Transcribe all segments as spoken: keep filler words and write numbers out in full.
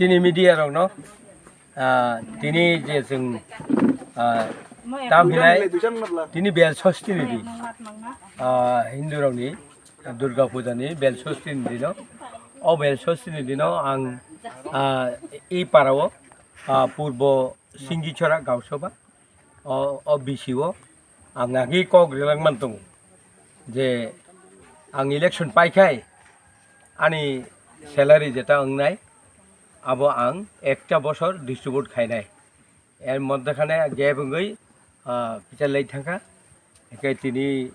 Chini media rokno, ah, tini je chwng, ah, tam hinai, tini bel sosti ni di, ah, Hindu rokni Durga Puja ni bel sosti ni dino, o bel sosti ni dino ang, ah, ei parao, ah, Purbo Singichora Gausabha, o, o bisio ang nagi kok rilangman tongo je ang election paikhai ani salary jeta wngnai abo ang ekta bosor distribute khainai. Er moddhe khane gap wngwi, ah, kisa late thangkha. Hingke tini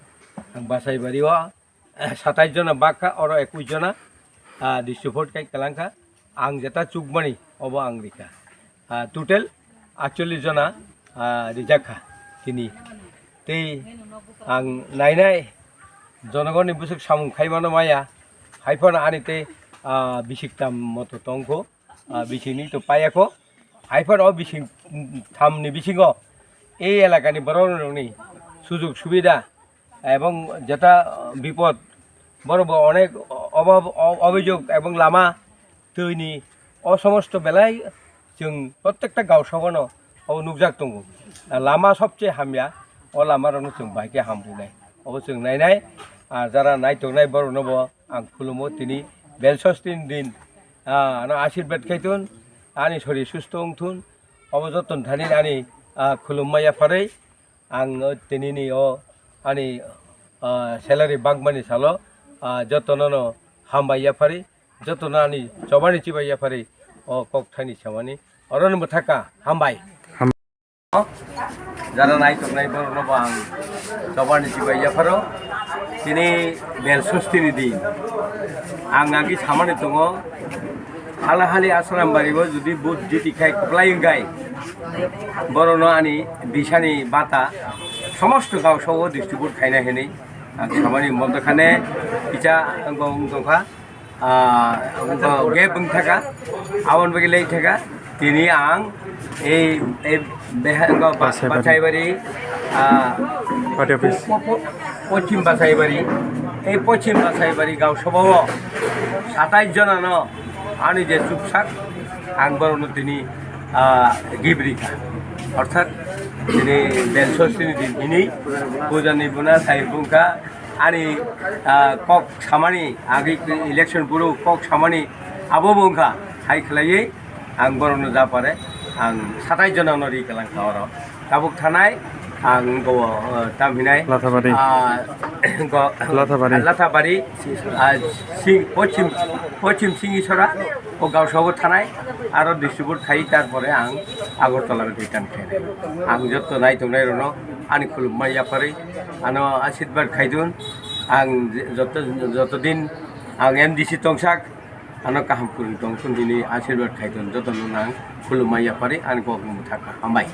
ang Basaibari o satais jona bakha, oro ekus jona, ah, distribute kai kalangkha. Ang jeta chukmani, obo ang rikha. Ah, total atchollish jona, ah, rijakha tini. Tei ang nainai, jonogonni bwswk samung khaimano maya, haiphano ani tei, ah, bisik tam moto tongkho, ah, bisingni to payakho. Haiphano o bising thamni bisingo ei elakani borok rokni sujug subida ebong jeta bipod, borok bo onek obab, o-, obijog ebong lama twini o somosto belai chwng prottekta gaosao no obo nukjak tongo. Lama sobse hamya, o lama rokno chwng bai khe hamrwnai, obo chwng nainai. Ah, jara naitongnai borok no bo ang khulumo tini bel sosti ni din, ah, ano ashirbad khaitun, ani sori susto wngthun, obo joto thani ani, ah, khulumma yapharwi ang o tinini o ani, ah, salary bakmani salo, ah, jotono no hambai yapharwi, jotono ani chobani chibai yapharwi o kok thani samani orono mwthaka hambai. Ham- Jara naitongnai borokno bo ang chobani chibai yapharo. Tini bel sostini din. Ang agi samani tongo. Halahali Asram bari o jodi vote jiti khai kwplai wngkhai, borokno ani bisani bata somosto gaosao distribute khaina hinwi ang samani mondo khane kisa wng tongkha. Ah, wngkha gap wngthaka, aboni bagwi lengthaka. Tini ang ei, ei beha-, wngkha ba-, Basaibari. Basaibari, ah, Party office. Po-, po-, po-, Pochim Basaibari, ei Pochim Basaibari gaosabao satais jonano ani je chuksak, ang borokno tini, ah, gift rikha. Orthat tini bel sostini din hini pujani buna sai bungkha. Ani, ah, kok samani, agi election buru kok samani abo bo wngkha, hai khlaiwi ang borokno ja pare, ang satais jonano ri kalang kha oro. Tabuk thanai ang go, ah, tam hinai, Lathabari. Ah, go, Lathabari. Lathabari, ah, sing, Pochim, Pochim Singisora, o gaosao thanai, aro distribute khai, tarpore ang Agartala return khainai. Ang jotto naitongnai rokno ani khulumma yapharwi ano ashirbad khaidun. Ang joto, joto din ang M D C tongsak, ano kaham kwrwng tongthun hini ashirbad khaidun, jotono ang khulumma yapharwi ani kok mwthaka. Hambai.